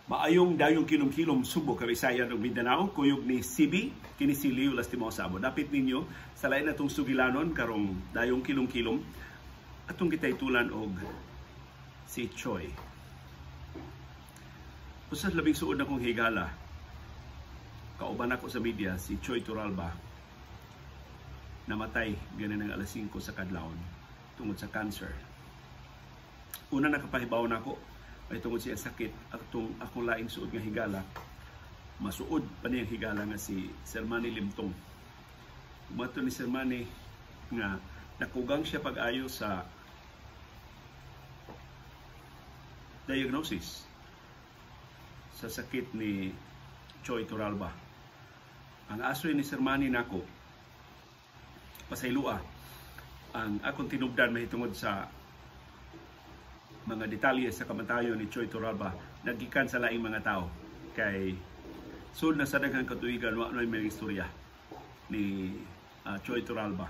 Maayong dayong kilom-kilom, Subo, Kabisayan ug Mindanao, kuyog ni CB, kini si Leo Lastimosa. Mo dapit ninyo sa lain natong sugilanon karong dayong kilom-kilom, atong gitaytulan og si Choi. Usa labing suod na kong higala, kauban ako sa media, si Choi Turalba, namatay ganin ng alas 5 sa kadlawon tungod sa cancer. Una nakapahibaw nako ay tungod siya sakit atong akong laing suod nga higala, masuod pa niyang higala nga si Sir Manny Limtong. Umato ni Sir Manny nga nakugang siya pag-ayo sa diagnosis sa sakit ni Choi Turalba. Ang asoy ni Sir Manny nako, pasaylua ang akong tinubdan mahitungod sa mga detalye sa kamatayon ni Choi Turalba, nagikan sa laing mga tao kay sud na sa daghang katuigan wa na may istorya ni Choi Turalba.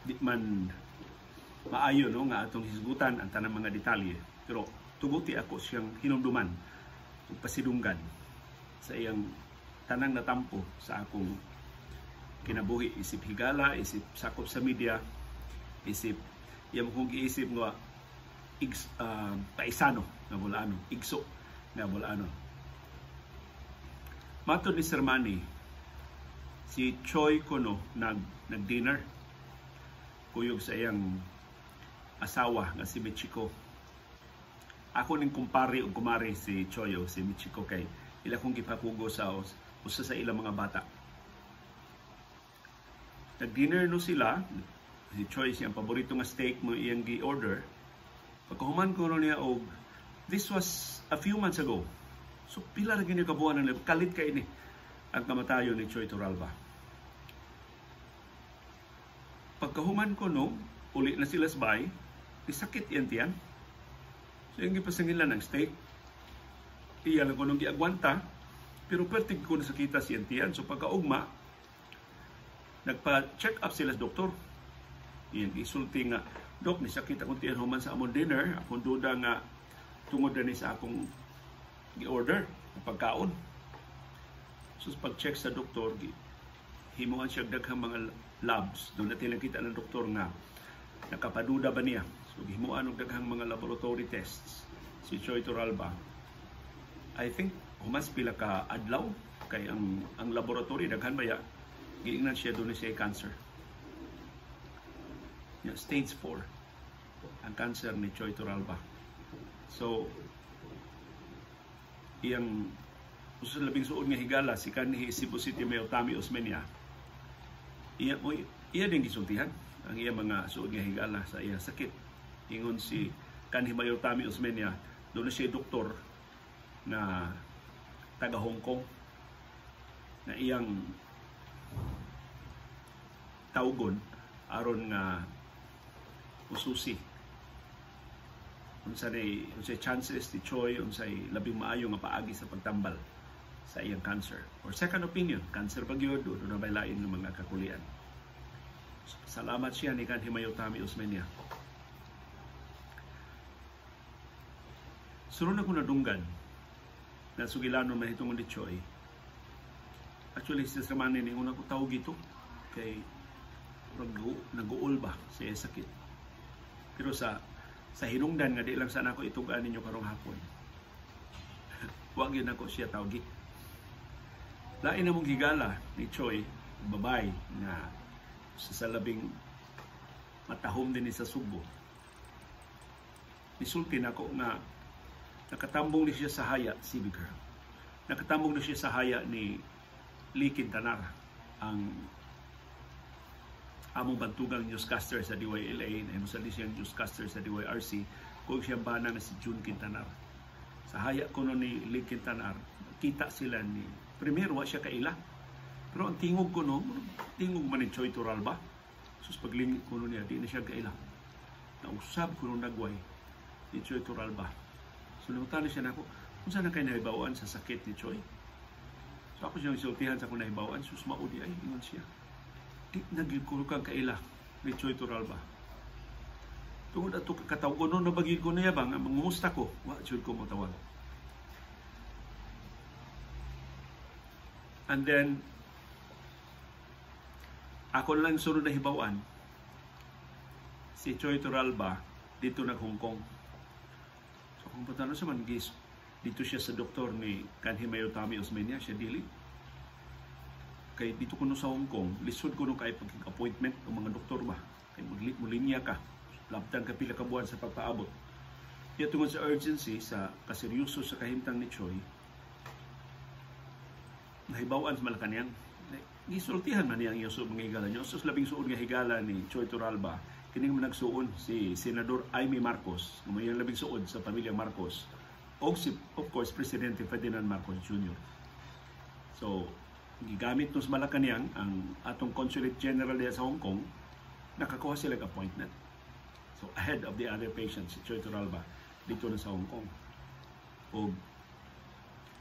Di man maayo, no, nga atong hisgutan ang tanang mga detalye, pero tuguti ako siyang hinumduman ug pasidunggan sa iyang tanang natampo sa akong kinabuhi, isip higala, isip sakop sa media, isip iyang kong giisip nga paisano nga bulano, igso nga bulano. Matod ni Sir Manny, si Choi kuno nag-dinner kuyog sa iyang asawa nga si Michiko. Ako ning kumpare ug kumare si Choi o si Michiko kay ila kong gipakugo sa usa sa ilang mga bata. Nag-dinner no sila, si Choi siyang paborito nga steak mo iyang gi-order. Pagkahuman ko niya og, this was a few months ago. So pila ra gyud ka buwan ang kalit kay ni ang kamatayon ni Choi Turalba. Pagkahuman ko no, uli na sila sa bahay, isakit iyang tiyan. So iyang gipasangilan ang steak. Iya lang ko nung giagwanta, pero pertig ko nasakita siyang tiyan. So pagkaugma, nagpa-check up sila sa doktor. Iyang gisulti nga, "Dok, nisakit akong tiyan human sa among dinner. Akong duda nga tungod na ni sa akong gi-order na pagkaon." So pag-check sa doktor, himuan siya daghang mga labs. Doon natin nakita ng doktor nga nakapaduda ba niya. So himuan og daghang mga laboratory tests si Choi Turalba. I think humas pila ka adlaw kay ang laboratory daghan baya, giingnan siya doon siya cancer. Yeah, stage 4 ang cancer ni Choi Turalba. So iyang usa labing suod nga higala, si kanhi Cebu City Mayor Tommy Osmeña, iya din gisultihan ang iya mga suod nga higala sa iyang sakit. Ingon si kanhi Mayor Tommy Osmeña, doon siya doktor na taga Hong Kong na iyang tawgon aron nga ususi unsa nay unsay chances ni Choi, unsay labing maayo nga paagi sa pagtambal sa iyang cancer, or second opinion, cancer pa gyud o na lain ng mga kakulian. So, salamat siya ni kanhi Mayor Tommy Osmeña. Suron ako nadunggan na sugilanon mahitungod ni Choi. Actually, si Sir Manny ni una ko tawag ito kay nag-uul ba sa iyang sakit. Pero sa hinungdan nga di lang sana ako itugaan ninyo karong hapon, wag yun ako siya tawgi. Lain na mong higala ni Choi, babay nga sa labing matahom din ni sa Subo. Nisulti na ako nga nakatambong ni siya sa haya, si girl. Nakatambong ni siya sa haya ni Lee Quintanar, ang among bantugang newscaster sa DYLA, na mo siyang newscaster sa DYRC, kung siyang bana na si June Quintanar. Sa haya ko no ni Lee Quintanar, kita sila ni, primero wa siya kaila. Pero ang tingog ko no, tingog man ni Choi Turalba. Sus, paglingit ko no niya, di na siya kaila. Nausab ko no nagway ni Choi Turalba. So namutan siya nako, kung saan na kayo nahibawaan sa sakit ni Choi? So ako siyang isultihan sa akong nahibawaan, sus maudi ay, ingon siya. Di nagiguro kang kaila ni Choi Turalba. Tungod ato katawgon no nabagid ko niya ba nga mangumusta ko, wa jud ko motawag. And then, ako lang sunod na hibawan, si Choi Toralba dito nag Hong Kong. So kung patano sa man gis dito siya sa doktor ni kanhi Mayor Tommy Osmeña, siya dili. Kay dito kuno sa Hong Kong, lisod kuno kay pag appointment ng mga doktor ba. Kay mulinya ka, labtan ka pila ka buwan sa pagpaabot. Kaya tungod sa urgency, sa kaseryoso sa kahimtang ni Choi, nahibawan sa Malacanang. Gisultihan man niyang iyang mga higala niyo. Sus labing suod nga higala ni Choi Toralba, kining nagsuon si Senador Amy Marcos, nga may labing suod sa pamilya Marcos, o si, of course, Presidente Ferdinand Marcos Jr. So, gigamit no sa Malacanang ang atong Consulate General diya sa Hong Kong, nakakuha sila appointment. So, ahead of the other patients, si Choi Toralba, dito na sa Hong Kong. O,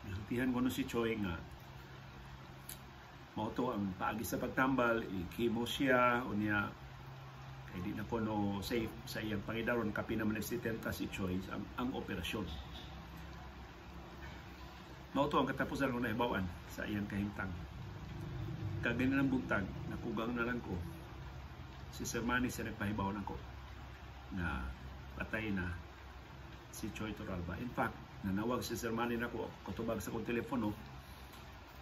gisultihan ko no si Choi nga, mao to ang paagi sa pagtambal, i-chemo siya, unya kay di na kono safe sa iyang pangidaron, kapin naman nagsi-70 si Choi ang operasyon. Mao to ang katapusan ko nahibawan sa iyang kahimtang. Kaganin ng buntag, nakugang na lang ko, si Sir Manny sa nagpahibaw nako na patay na si Choi Toralba. In fact, nanawag si Sir Manny nako, katubag sa akong telepono,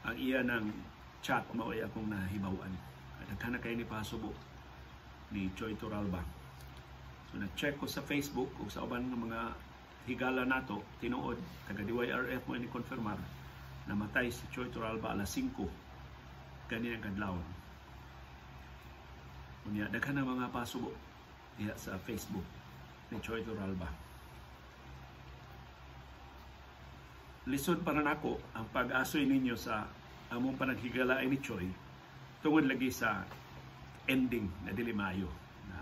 ang iya ng chat mao ay akong nahibawan. Daghan na kay ni pasubo ni Choi Toralba. So na-check ko sa Facebook ug sa uban ng mga higala nato, tinuod taga DYRF mo ini konfirmar namatay si Choi Toralba alas 5 ganinang kadlawon. Unya daghan na mga pasubo diha sa Facebook ni Choi Toralba. Lisod para nako ang pag-asoy ninyo sa among panaghigala ay ni Choi tungod lagi sa ending na dili maayo. Na,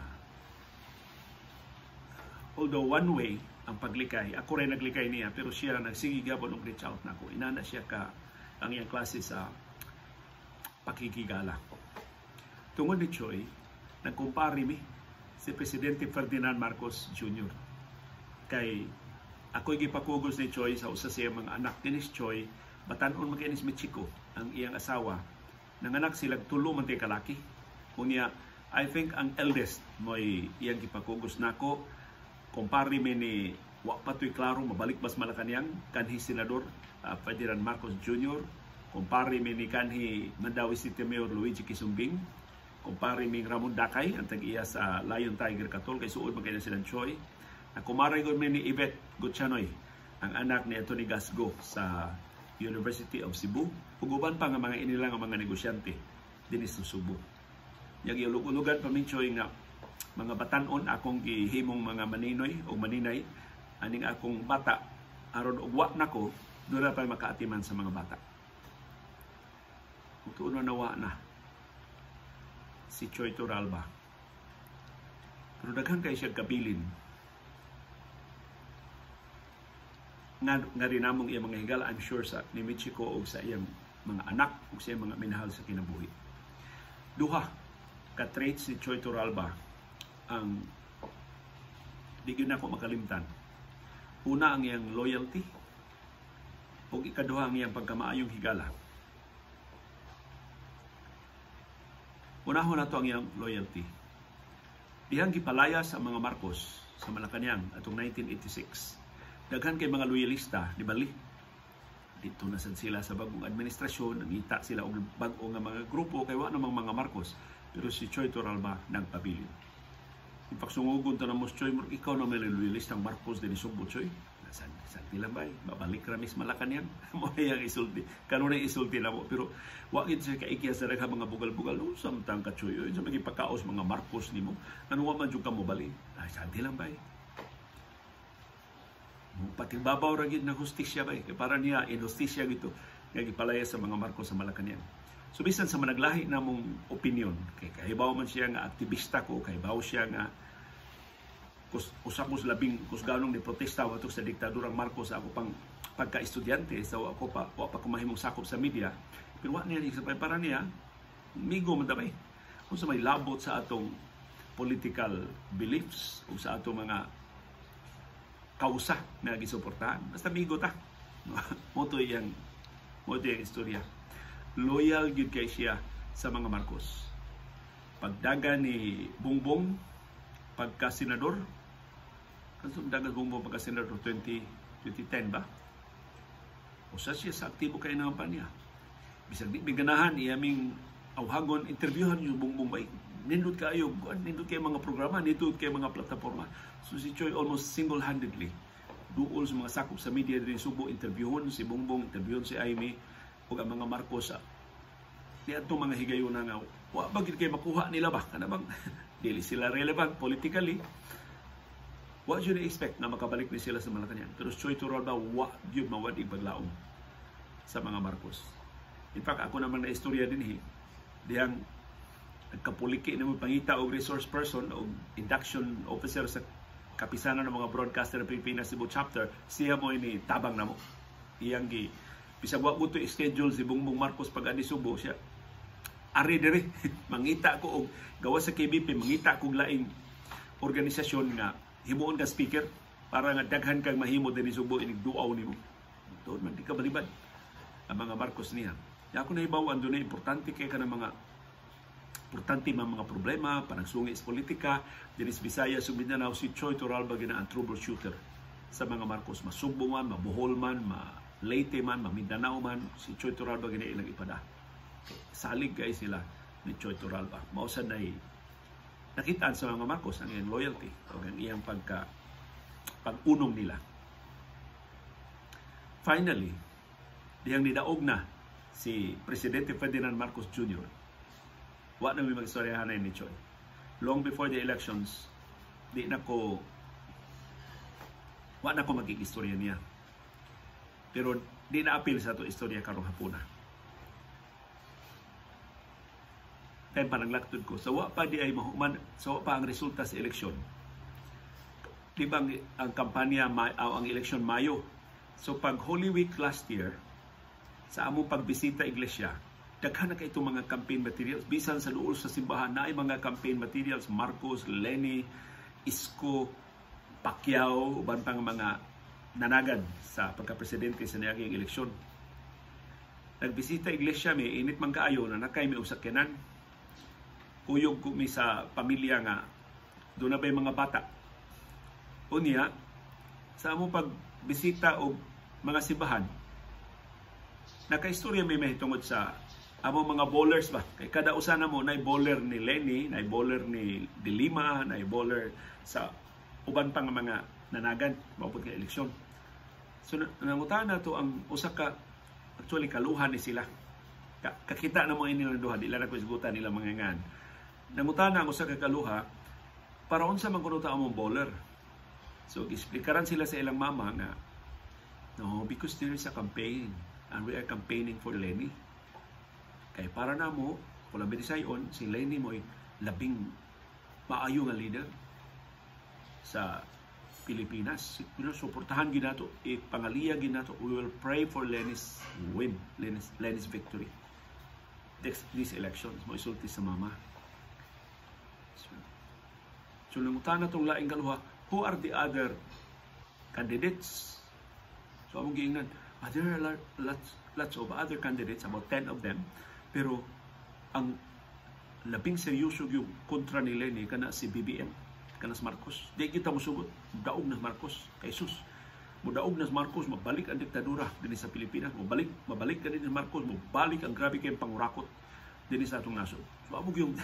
although one way ang paglikay, ako rin naglikay niya, pero siya nagsige gabon og reach out nako. Inana siya ka ang iyang klase sa pakikigala. Tungod ni Choi, nagkumpare mi si Presidente Ferdinand Marcos Jr. Kay ako'y gipakugos ni Choi sa usa sa iyang mga anak ni Choi, batan-on man kay ni Michiko ang iyang asawa. Nanganak sila tulo man tay kalaki. Unya, I think ang eldest mo'y iyang gipakugos nako. Kumpare mi ni wa pa to'y klaro mabalik bas Malacanang kanhi Senador Ferdinand Marcos Jr. Kumpare mi ni kanhi Mandaue City Mayor Luigi Quisumbing. Kumpare mi Ramon Dakay ang tag-iya sa Lion Tiger Katol kay suod man kay silang Choi. Nakumare gud mi ni Yvette Gutchanoy, ang anak ni Anthony Gasgo sa University of Cebu, ug uban pa nga mga inilang nga mga negosyante dinhi sa Subo. Yang giulog-ulugan pa mi Choi nga mga batan-on akong gihimong mga maninoy o maninay aning akong bata aron og wa nako dura pa makaatiman sa mga bata. Ug tuon na wa na si Choi Toralba. Pero daghan kay siya kabilin nga rin namong iyang mga higala, I'm sure sa ni Michiko o sa iyang mga anak o sa iyang mga minahal sa kinabuhi. Duha ka traits ni Choi Toralba ang di gyud nako makalimtan. Una, ang iyang loyalty, ug ikaduha ang iyang pagkamaayong higala. Unahon nato ang iyang loyalty. Dihang gipalaya sa mga Marcos sa Malacanang atong 1986. Daghan kay mga loyalista, di bali. Dito na sad sila sa bagong administrasyon, nangita sila og bag-o nga mga grupo kay wa namang mga Marcos, pero si Choi Toralba nagpabilin. In fact, sungugon ta na mo Choi, ikaw na may loyalistang Marcos dinhi Sugbo, Choi. San nila bay, babalik ra mis Malacanang. Mo yang isulti. Kanunay isulti na mo, pero wa gid siya kaikya sa daghang mga bugal-bugal. Oh, samtang ka Choi, oy, sa magipakaos mga Marcos nimo. Ano wa man jud ka mobali? Ay, san nila bay. Patibabaw ra gid na hustisya bay. Kay para niya inhustisya gito nga gipalaya sa mga Marcos sa Malacanang. So bisan sa managlahi namong opinion, kay kahibaw man siya nga aktivista ko, kahibaw siya nga usa ko sa labing kusganong ni protesta batok sa diktadurang Marcos sa ako pang pagka-estudyante, so ako pa wa pa ko mahimong sakop sa media, pero wa niya sa para niya migo man ta bay. Kung sa may labot sa atong political beliefs o sa atong mga kausa na gisuportahan, basta migo ta. Mo to iyang istorya. Loyal gyud kay siya sa mga Marcos. Pagdaga ni Bongbong pagka senador, kanus-a daga Bongbong pagka senador, 20 2010 ba? Usa siya sa aktibo kay ng kampanya. Bisag di ganahan iyaming awhagon, interviewhan yung Bongbong ba, nindot kaayo, nindot kay mga programa, nindot kay mga plataporma. So si Choi, almost single-handedly, duol sa mga sakop sa media din Subo, interviewon si Bongbong, interviewon si Imee ug ang mga Marcos niadtong mga higayuna nga wa ba gid kay makuha nila ba, kana bang dili sila relevant politically. Wa jud expect na makabalik ni sila sa Malacanang, pero Choi Toralba wa gyud mawad-ig paglaom sa mga Marcos. In fact, ako naman na istorya dinhi dihang nagkapuliki na mo pangita og resource person o induction officer sa Kapisanan ng mga Broadcaster ng Pilipinas Cebu Chapter. Siya mo ini tabang namo, iyang gi bisag wa to schedule si Bongbong Marcos pag ani Subo, siya ari diri, mangita ko og gawas sa KBP, mangita ko laing organisasyon nga himuon ka speaker para nga daghan kang mahimo dinhi Subo inig duaw nimo. Doon man di ka balibad ang mga Marcos niya. Ya, ako nahibaw-an dunay importante kay kanang mga importante mga problema, panagsungi sa politika dinhi sa Visayas ug Mindanao. Si Choi Toralba gina ang troubleshooter sa mga Marcos. Masugbo man, mabohol man, ma Leyte man, ma Mindanao man, si Choi Toralba gina ilang ipada. Salig kay sila ni Choi Toralba. Mao sad nay nakitaan sa mga Marcos ang iyang loyalty o ang iyang pagka pag-unong nila. Finally, dihang nidaog na si Presidente Ferdinand Marcos Jr., wa na mi magstoryahan ni Choi. Long before the elections, di na ko wa na ko magig-istorya niya. Pero di na apil sa ato istorya karong hapuna. Kaya pananglaktod ko, sa wa pa di ay mahuman, sa wa pa ang resulta sa eleksyon. Di ba ang kampanya, ang eleksyon Mayo? So pag Holy Week last year, sa among pagbisita iglesia, daghan na kay itong mga campaign materials. Bisan sa duol sa simbahan, na ay mga campaign materials, Marcos, Leni, Isko, Pacquiao, uban pang mga nanagan sa pagka-presidente sa niaging eleksyon. Nagbisita iglesia mi, init man kaayo na nakay mi og sakyanan. Kuyog ko mi sa pamilya nga doon na ba'y mga bata. Unya, sa among pagbisita og mga simbahan, nakaistorya mi mahitungod sa among mga bowlers ba. Kay kada usa na mo nay bowler ni Leni, nay bowler ni De Lima, nay bowler sa uban pang mga nanagan maupod kay eleksyon. So nangutana to ang usa ka, actually kaluhan ni sila. Kakita na mo ini duha, di lang ko isgutan nila mga ngan. Nangutana ang usa ka kaluha para unsa man kuno ta among bowler. So gisplikaran sila sa ilang mama nga no, because there is a campaign and we are campaigning for Leni. Kay para namo, kung labi sayon, si Leni mo'y labing maayo nga leader sa Pilipinas. Suportahan ginato, ipangaliya ginato. We will pray for Leni's win, Leni's victory. These elections, mo isulti sa mama. So nangutana tong laing kaluha, who are the other candidates? So among giingnan, there are lots of other candidates, about 10 of them, pero ang labing seryoso yung kontra ni Leni kana si BBM, kana si Marcos. Di kita musugot, daog na Marcos, kay sus. Mudaog na si Marcos, mabalik ang diktadura dinhi sa Pilipinas, mabalik ka din si Marcos, mabalik ang grabe kay pangurakot dinhi sa atong nasod. So among yung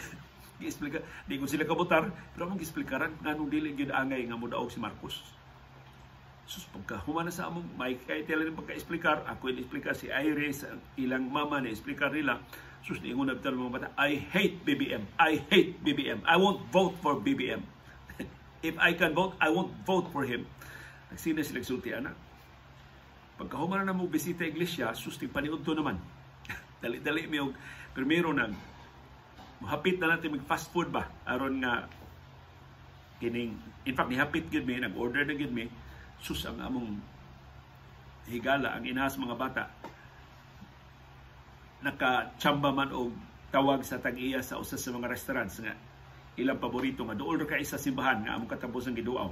gi-explika, di ko sila kabutar, pero among gi-explikaran nganong dili gyud angay nga modaog si Marcos. Sus, pagka humana sa among may kay tela rin pagka-explicar, ako in-explicar si Iris, ang ilang mama na explicar nila. Sus, niingon na mga bata, I hate BBM. I hate BBM. I won't vote for BBM. If I can vote, I won't vote for him. Nagsina sila sulti, ana. Pagka humana na mo bisita iglesia, sus, paniudto naman. Dali-dali mi og primero nang hapit na natin mag fast food ba aron nga kining, in fact nihapit gyud mi, nag-order na gyud mi. Sus, ang among higala, ang inahas mga bata, nakachamba man og tawag sa tag-iya sa usa sa mga restaurants nga ilang paborito nga duol ra kay sa simbahan nga among katapusan giduaw.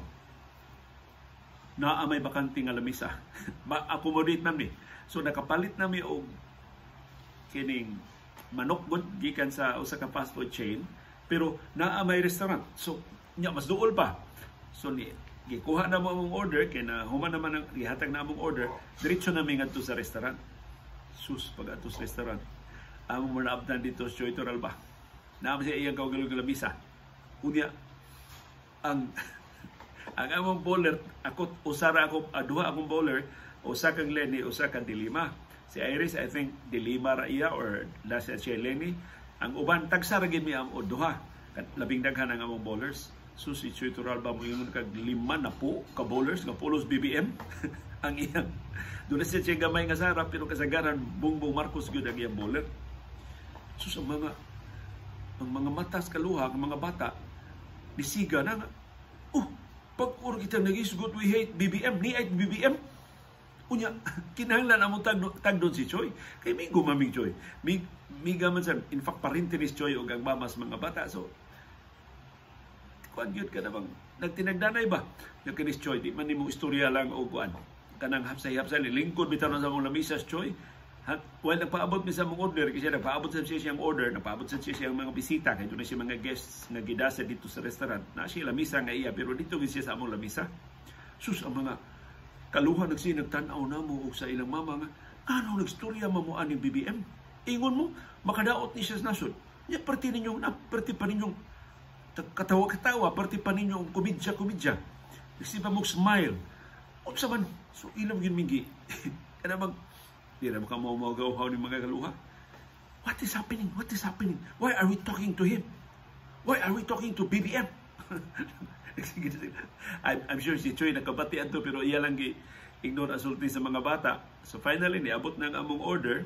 Naa may bakante nga lamisa. Ma-accommodate na mi. So nakapalit na mi og kining manok gud gikan sa usa ka fast food chain, pero naa may restaurant. So nya mas duol pa. So ni gikuha na mo among order kay na human naman ang gihatag na among order, diretso na mi ngadto sa restaurant. Sus, pag adto sa restaurant, amo mo naabtan dito sa Choi Toralba. Naa siya iyang kaugalong lamisa. Unya ang among bowler, ako usara ako, duha akong bowler, usa kang Leni, usa kang Dilima. Si Iris, I think Dilima ra iya or nasa siya Leni. Ang uban tagsa ra gid mi am o duha. Labing daghan ang among bowlers. So si Choi Toralba mo ingon kag lima na po ka bowlers nga pulos BBM ang iyang. Doon na siya gamay nga sarap, pero kasagaran Bongbong Marcos gyud ang iyang bowler. Sus, ang mga matas kaluha ang mga bata nisiga na nga. Oh, pag ur kita nagisgot, "We hate BBM," ni ay BBM. Unya, kinahanglan among tagdon si Choi. Kay migo maming Choi. Miga man sa, in fact, parente ni Choi og ang mamas mga bata. So, kuan gyud ka na bang, nagtinagdanay ba? Yung kinis Choi, di man nimo istorya lang o kuan. Kanang hapsay-hapsay, lingkod bitaw na sa among lamisa si Choi. While nagpaabot mi sa among order, kasi nagpaabot sa siya siyang order, nagpaabot sa siya siyang mga bisita, kay doon na siya mga guests nga gidasa dito sa restaurant. Na siya lamisa nga iya, pero dito gid siya sa among lamisa. Sus, ang mga kaluha nagsi nagtan-aw na mo og sa ilang mama nga, ano nagstorya mo aning BBM? Ingon mo, makadaot ni siya sa nasod. Nya parte ninyo, na parte pa ninyong katawa-katawa, parte pa ninyong komedya-komedya. Nagsipa mo smile. Unsa man, so ilang yun mingi. Kana bang, di na mo ka mo ni mga kaluha. What is happening? What is happening? Why are we talking to him? Why are we talking to BBM? I'm sure si Choi nakabati ato, pero iya lang gi ignore ang sulti sa mga bata. So finally, niabot na ang among order.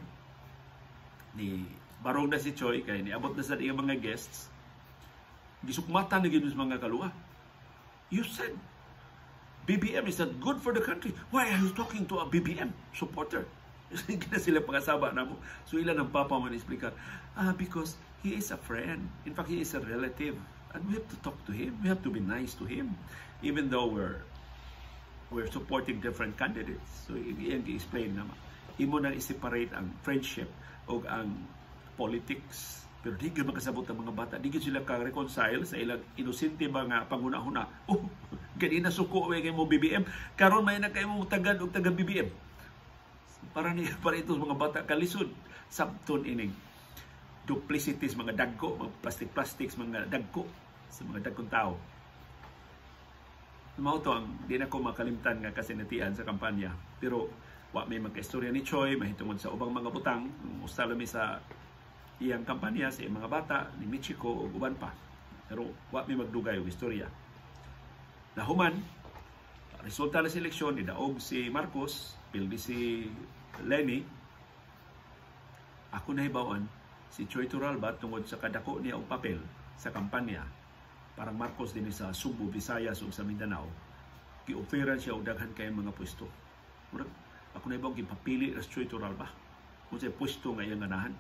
Ni barong na si Choi kay niabot na sa iyang mga guests. Gisukmatan na gyud sa mga kaluha. "You said BBM is not good for the country. Why are you talking to a BBM supporter?" Sige na sila pangasaba na mo. So ilan ang papa man explicar. "Ah, because he is a friend. In fact, he is a relative. And we have to talk to him. We have to be nice to him. Even though we're supporting different candidates." So iyang gi-explain naman. Imo na i-separate ang friendship o ang politics. Pero di gyud makasabot ang mga bata. Di gyud sila ka-reconcile sa ilang inosente ba nga panguna-huna. "Oh, ganina suko we kay mo BBM. Karon may na kay mo tagad og taga BBM." Para ito mga bata kalisod sabton ining duplicities, mga dagko, mga plastic plastics, mga dagko sa mga dagkong tao. Mao to ang di na ko makalimtan nga kasinatian sa kampanya. Pero wa may magkaistorya ni Choi mahitungod sa ubang mga butang. Usa mi sa iyang kampanya sa iyang mga bata ni Michiko ug uban pa. Pero wa may magdugay og istorya. Nahuman, resulta na sa eleksyon, nidaog si Marcos, pildi si Leni. Ako nahibawan, si Choi Toralba, tungod sa kadako niya og papel sa kampanya parang Marcos din sa Subo, Visayas ug sa Mindanao, gi-offeran siya og daghan kay mga pwesto. Murag ako nahibaw gipapili ra si Choi Toralba kung sa pwesto nga iyang ganahan.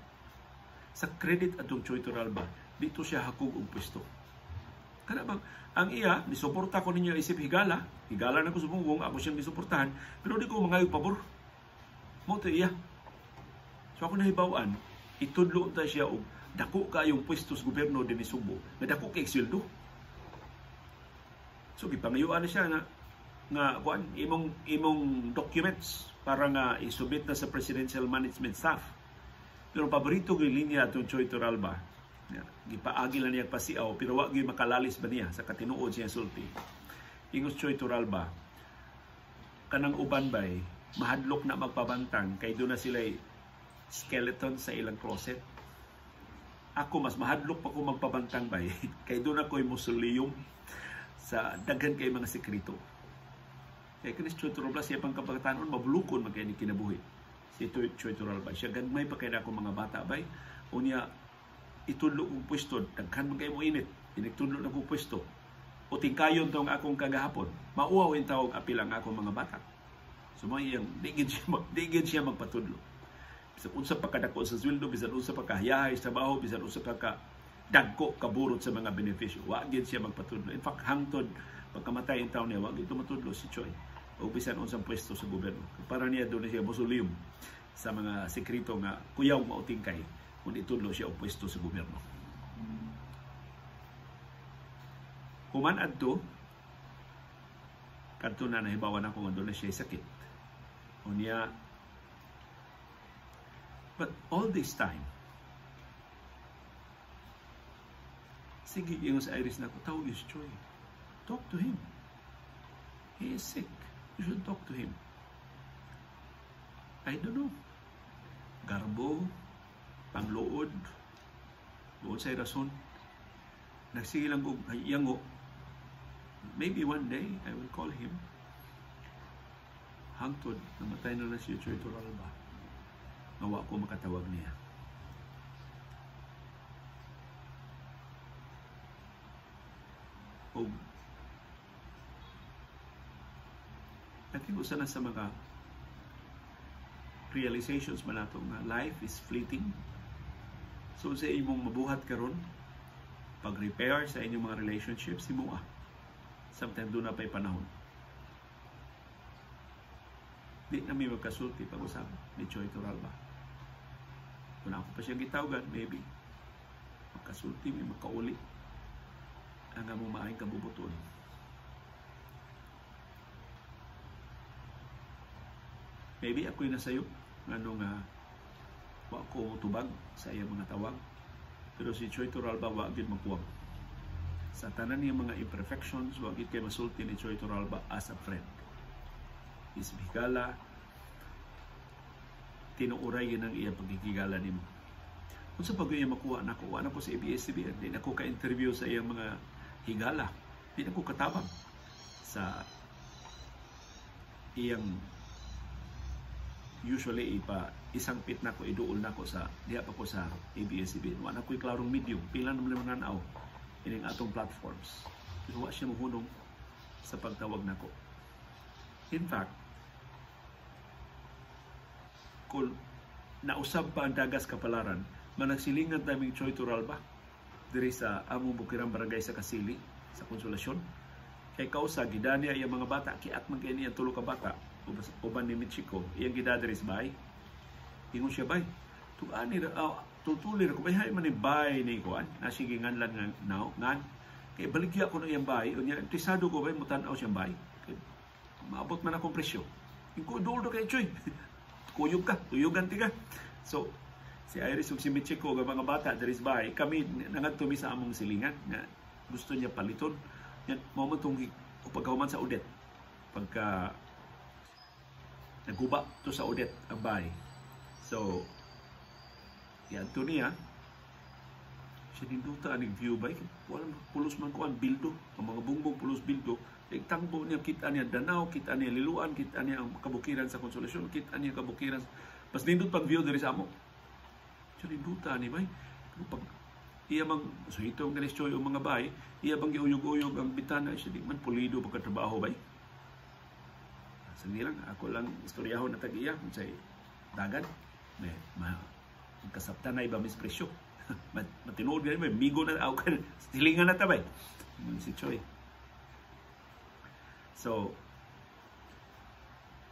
Sa credit atong Choi Toralba, dito siya hakog og pwesto. Kana bang ang iya, nisuporta ko ninyo isip higala, higala na ko sa Bongbong, ako siyang gisuportahan, pero di ko mangayog pabor. Mo to iya. So ako nahibaw-an, itudlo ta siya og dako kayong pwesto sa gobyerno dinhi Subo, nga dako kay sweldo. So gipangayuan na siya nga nga kuan imong documents para nga isubmit na sa Presidential Management Staff. Pero paborito gyud linya atong Choi Toralba. Ya, gipaagi lang niya pasiaw pero wa gyud makalalis ba niya sa katinuod siya sulti. Ingos Choi Toralba, kanang uban bay mahadlok na magpabantang kay doon na sila skeleton sa ilang closet. Ako mas mahadlok pa ko magpabantang bay kay doon ako'y mausoleum sa daghan kay mga sekreto. Kay kinis Choi Toralba siya pang kabatanon mabulukon man kay ni kinabuhi. Si Choi Toralba siya gagmay pa kay na akong mga bata bay. Unya itudlo kong pwesto, daghan man kay mo init, inigtudlo na kong pwesto. O tingkayon tong akong kagahapon, mauwaw in tawag apil ang akong mga bata. So mo iyang di gid siya magpatudlo. Bisan unsa pa kadako sa sweldo, bisan unsa pa kahayahay sa trabaho, bisan unsa pa ka dagko kaburot sa mga benepisyo, wa gid siya magpatudlo. In fact, hangtod pagkamatay in taon niya, wa gid matudlo si Choi o bisan unsang pwesto sa gobyerno. Para niya doon siya mausoleum Sa mga sekreto nga kuyaw mautingkay kung itudlo siya og pwesto sa gobyerno. Human adto, kadto na nahibawan ako nga doon na siya sakit. Unya, but all this time, sige, ingon sa Iris na ako, tawag is Choi. Talk to him. He is sick. You should talk to him. I don't know. Garbo, pangluod, luod sa rason. Nagsige lang ko, yango. Maybe one day, I will call him. Hangtod, namatay na lang si Choi Toralba. Nawa ko makatawag niya. O, I think usa na sa mga realizations man nato nga life is fleeting. So sa imong mabuhat karon, pag-repair sa inyong mga relationships, himuha. Sometimes doon na pa'y panahon. Di na may magkasulti pag-usap ni Choi Toralba. Kung ako pa siyang gitawagan, maybe magkasulti, may makauli ang among maayong kabubuton. Maybe ako'y nasayo ngano nga wa ko tubag sa iyang mga tawag, pero si Choi Toralba wa gyud magkuwang. Sa tanan niyang mga imperfections, wa gyud kay masulti ni Choi Toralba as a friend. Isip higala, tinuuray yun ang iyang pagkikigala nimo. Unsa pa gyud makuha nako? Wa na ko sa ABS-CBN, di na ko ka-interview sa iyang mga higala, di na ko katabang sa iyang usually ipa isang pit na ko, iduol na ko sa diha pa ko sa ABS-CBN. Wa na ko'y klarong medium, pila naman mga nanaw ining atong platforms. Pero wa siya mohunong sa pagtawag nako. In fact, kung nausab pa ang dagas kapalaran, managsilingan taming Choi Toralba diri sa among bukirang barangay sa Kasili, sa Konsolasyon. Kay kausa gidaniya iyang mga bata, kiat man kay niya tulo ka bata uban ni Michiko, iyang gida diri sa bay. Ingon siya, bay, tug-ani ra, tutulir ko bay, hay man ni bay ni kuan, nasige nganlan nga now, ngan kay baligya ko na iyang bay, unya interesado ko bay mutan-aw siyang bay. Kay maabot man akong presyo. Ingon duol do kay Choi. Kuyog ka, tuyugan ti ka. So si Iris ug si Michiko ug mga bata diri sa bay, kami nangadto mi sa among silingan nga gusto niya paliton. Yan, mao man tong pagkahuman sa Odette. Pagka naguba to sa Odette ang bay. So yan to niya. Siya ninduta aning view bay. Wala pulos man kuan bildo, ang mga bungbong pulos bildo. Tangbo niya, kita niya Danao, kita niya Liluan, kita niya ang kabukiran sa Konsolasyon, kita niya kabukiran. Mas nindot pag view diri sa amo. Siya ninduta ni bay. Pag iya mang so itong ganis Choi ang mga bay, iya bang giuyog-uyog ang bitana, siya di man pulido pagkatrabaho bay. Sa nilang ako lang istoryahon na tag-iya unsay dagan may magkasabtan na iba mispresyo. Matinuod gani may migo na aw kan silingan na ta bay. Si Choi. So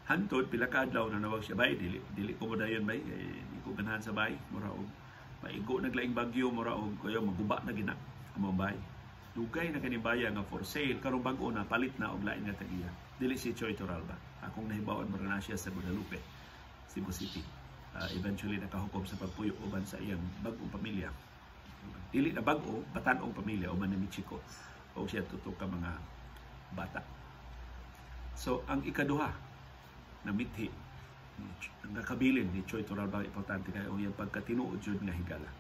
hantod pila ka adlaw na nawag siya bay, dili dili ko modayon bay, eh, di ko ganahan sa bay, mura og maigo naglaing bagyo, mura og kayo maguba na gina ang bay. Dugay na kani baya nga for sale karon bag-o na palit na og lain nga tag-iya. Dili si Choi Toralba. Akong nahibaw-an mura na siya sa Guadalupe, Cebu City. Eventually nakahukom sa pagpuyo uban sa iyang bag-ong pamilya. Dili na bag-o, batan-ong pamilya uban ni Michiko o siya tutok ka mga bata. So ang ikaduha na mithi ang nakabilin ni Choi Toralba, importante kayo ang iyang pagkatinuod jud nga higala.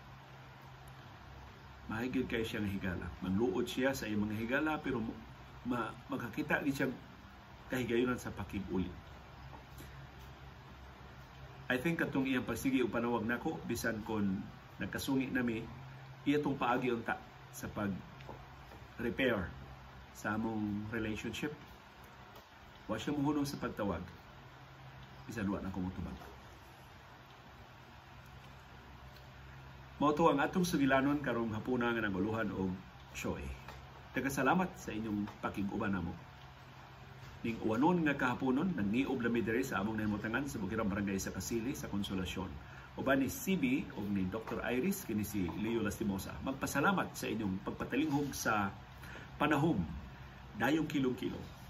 Mahigit kayo siya nga higala. Manluod siya sa iyang mga higala pero makakita din siya kahigayunan sa pakig-uli. I think katong iyang pagsige o panawag nako bisan kon nagkasungi nami, iya tong paagi unta sa pag-repair sa among relationship. Wa siya mohunong sa pagtawag. Bisan wa na ko motubag. Mao to ang atong sugilanon karong hapuna nga naguluhan og Choi. Daghang salamat sa inyong pakig-uban namo. Ning uwanon nga kahaponon, nagniub lami diri sa among nahimutangan sa Bukirang Barangay sa Kasili sa Consolacion. Uban ni CB o ni Dr. Iris, kini si Leo Lastimosa. Magpasalamat sa inyong pagpatalinghog sa panahom. Dayong kilong-kilong.